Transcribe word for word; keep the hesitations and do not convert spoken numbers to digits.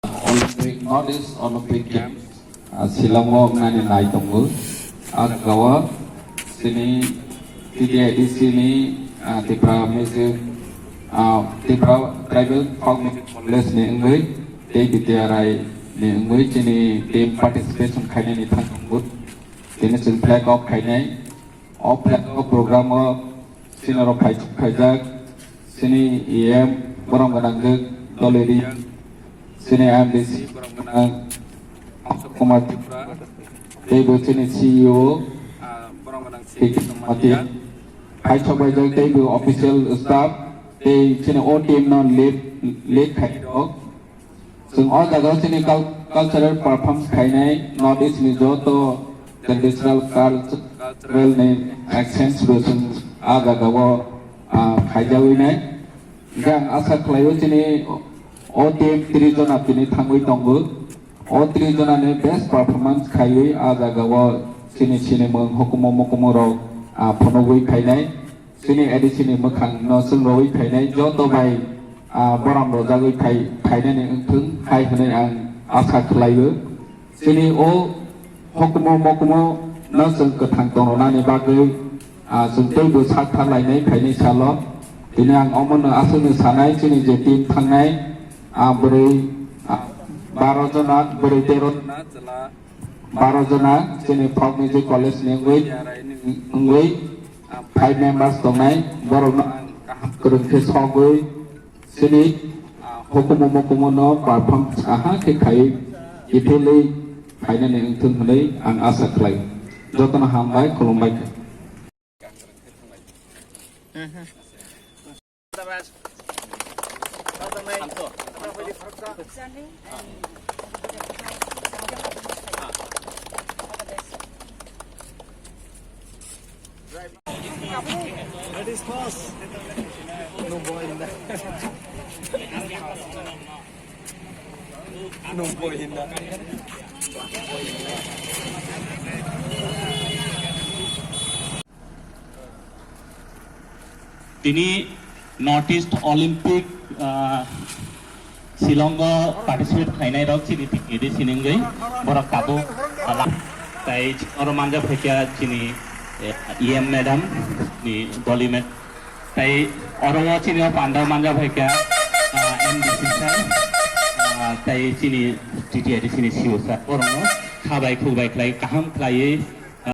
Olympic, North East Olympic Games, ah, Shillong o wngnani nai tongo. Ah, jagao chini T T I D C ni, ah, Tipra Music, ah, Tipra Tribal Folk Music College ni wngwi tei B T R I ni wngwi chini team participation khainani thang tongo. Tini chwng flag off khainai. O flag off program o chini rok phai-, khaijak, chini E M borom gwnang Doliri, chini M D C borom gwnang Kumar Tripura, tei bo chini C E O, ah, borom gwnang Sri Krishna Matia, phai sok baijak tei bo official staff, tei chini o team no lead, lead khai rok. Chwng o jaga o chini cul-, cultural performance khainai North East ni joto traditional cult-, cultural ni exchange bo chwng a jaga o, ah, khaijagwi nai. Hingkhe ang asa khlaio chini o team tris jona tini thangwi tongo. O tris jona ni best performance khaiwi a jaga o chini sinimung hukumu mukumu rok, ah, phunugwi phainai. Chini A D C ni mwkhang no chwng rwi phainai joto bai, ah, borom rojagwi phai-, phainani wngthung hai hwnwi ang asa khlaio. Chini o hukumu mukumu no chwng kwthang tongronani bagwi, ah, chwng teibo sak thar lainai phainai salo. Tini ang omono aswkno sanai chini je team thangnai, ah, bwrwi, ah, baro jona, bwrwi tero jona, chwla baro jona chini Folk Music College ni wngwi, wngwi, ah, five members tongnai, borokno ang kaham kwrwng khe sogwi chini, ah, hukumu mukumu no perform kaham khe khai kiphilwi phainani wngthung hwnwi ang asa khlai. Jotono hambai, khulumbai kha. Tini North East Olympic, ah, Shillong o participate khlainai rok chini T T I D C ni wngwi borok tabuk, ah, la-, tai oro manja phaikha chini, eh, E M madam ni Dolly madam. Tai oro o chini o panda manja phaikha, ah, M D C sir, ah, tai chini T T I D C ni C E O sir. Borokno kha bai khuk bai khlai kaham khlaiwi